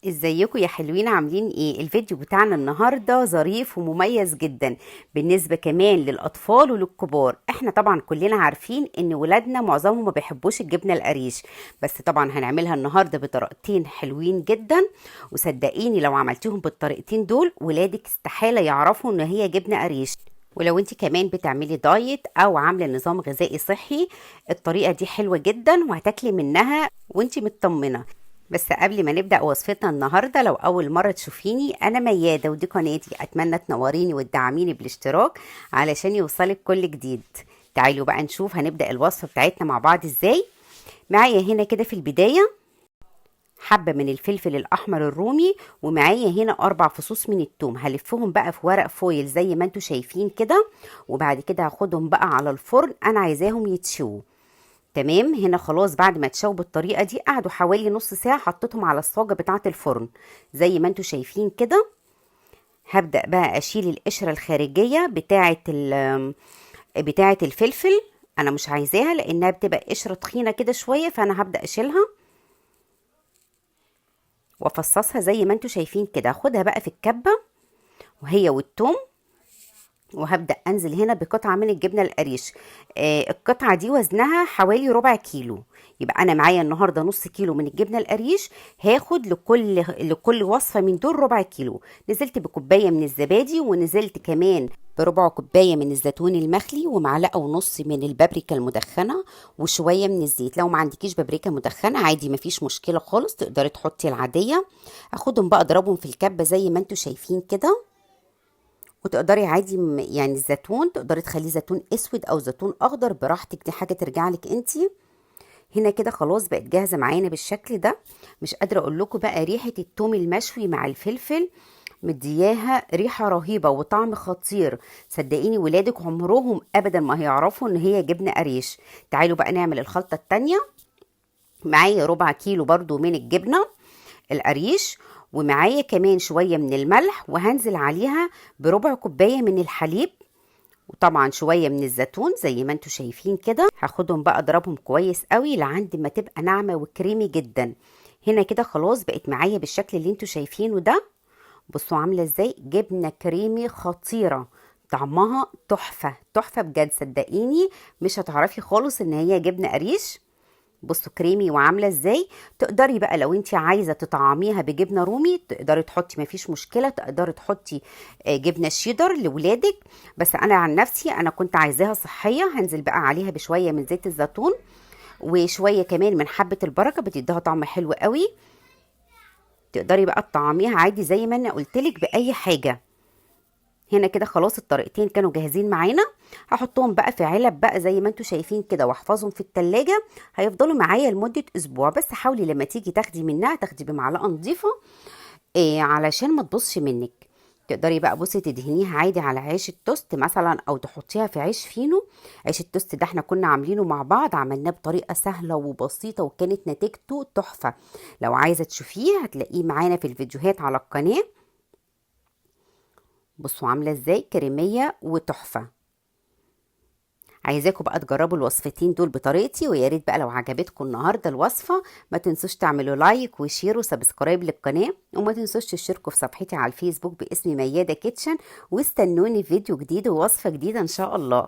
ازيكم يا حلوين؟ عاملين ايه؟ الفيديو بتاعنا النهارده ظريف ومميز جدا بالنسبة كمان للاطفال وللكبار. احنا طبعا كلنا عارفين ان ولادنا معظمهم ما بيحبوش الجبنة القريش، بس طبعا هنعملها النهارده بطريقتين حلوين جدا، وصدقيني لو عملتيهم بالطريقتين دول ولادك استحالة يعرفوا ان هي جبنه قريش. ولو انت كمان بتعملي دايت او عامله نظام غذائي صحي، الطريقة دي حلوة جدا وهتاكلي منها وانت مطمنه. بس قبل ما نبدأ وصفتنا النهاردة، لو أول مرة تشوفيني، أنا ميادة ودي قناتي، أتمنى تنوريني وتدعميني بالاشتراك علشان يوصلك كل جديد. تعالوا بقى نشوف هنبدأ الوصفة بتاعتنا مع بعض ازاي. معايا هنا كده في البداية حبة من الفلفل الأحمر الرومي، ومعايا هنا 4 فصوص من التوم، هلفهم بقى في ورق فويل زي ما انتوا شايفين كده، وبعد كده هاخدهم بقى على الفرن، أنا عايزاهم يتشووا. تمام، هنا خلاص بعد ما اتشووا بالطريقة دي قعدوا حوالي نص ساعة، حطيتهم على الصاجة بتاعة الفرن زي ما انتوا شايفين كده. هبدأ بقى أشيل القشرة الخارجية بتاعة الفلفل، أنا مش عايزاها لأنها بتبقى قشرة تخينة كده شوية، فأنا هبدأ أشيلها وافصصها زي ما انتوا شايفين كده. هاخدها بقى في الكبة وهي والثوم، وهبدأ أنزل هنا بقطعة من الجبنة القريش. القطعة دي وزنها حوالي ربع كيلو، يبقى أنا معايا النهاردة نص كيلو من الجبنة القريش، هاخد لكل وصفة من دول ربع كيلو. نزلت بكوباية من الزبادي، ونزلت كمان بربع كوباية من الزيتون المخلي، ومعلقة ونص من البابريكا المدخنة، وشوية من الزيت. لو ما عندكيش بابريكا مدخنة عادي مفيش مشكلة خالص، تقدري تحطي العادية. هاخدهم بقى اضربهم في الكبة زي ما انتوا شايفين كده، وتقدري عادي الزيتون تقدري تخليه زيتون اسود او زيتون اخضر براحتك، دي حاجة ترجع لك انتي. هنا كده خلاص بقت جاهزة معانا بالشكل ده. مش قادرة اقول لكم بقى ريحه التوم المشوي مع الفلفل مدياها ريحه رهيبة وطعم خطير، صدقيني ولادك عمرهم ابدا ما هيعرفوا ان هي جبنه قريش. تعالوا بقى نعمل الخلطة التانية. معايا ربع كيلو برضو من الجبنة القريش، ومعايا كمان شوية من الملح، وهنزل عليها بربع كوباية من الحليب، وطبعا شوية من الزيتون زي ما انتوا شايفين كده. هاخدهم بقى اضربهم كويس قوي لعند ما تبقى ناعمة وكريمي جدا. هنا كده خلاص بقت معايا بالشكل اللي انتوا شايفينه ده. بصوا عاملة ازاي، جبنة كريمي خطيرة، طعمها تحفة تحفة بجد، صدقيني مش هتعرفي خالص ان هي جبنة قريش. بصوا كريمي وعامله ازاي. تقدري بقى لو انت عايزه تطعميها بجبنه رومي تقدري تحطي، مفيش مشكلة، تقدري تحطي جبنه شيدر لولادك، بس انا عن نفسي انا كنت عايزاها صحية. هنزل بقى عليها بشوية من زيت الزيتون وشوية كمان من حبه البركة، بتديها طعم حلو قوي. تقدري بقى تطعميها عادي زي ما انا قلتلك باي حاجة. هنا كده خلاص الطريقتين كانوا جاهزين معانا. هحطهم بقى في علب بقى زي ما انتوا شايفين كده، واحفظهم في التلاجة، هيفضلوا معايا لمدة اسبوع. بس حاولي لما تيجي تاخدي منها تاخدي بمعلقة نظيفة، علشان ما تبصش منك. تقدري بقى بصي تدهنيها عادي على عيش التوست مثلا، او تحطيها في عيش فينو. عيش التوست ده احنا كنا عاملينه مع بعض، عملناه بطريقة سهلة وبسيطة وكانت نتيجته تحفة. لو عايزة تشوفيه هتلاقيه معانا في الفيديوهات على القناة. بصوا عاملة ازاي، كريمية وتحفة. عايزاكم بقى تجربوا الوصفتين دول بطريقتي، ويا ريت بقى لو عجبتكم النهارده الوصفة ما تنسوش تعملوا like و share و subscribe للقناة، وما تنسوش تشتركوا في صفحتي على الفيسبوك باسم ميادة كيتشن، واستنوني في فيديو جديد ووصفة جديدة ان شاء الله.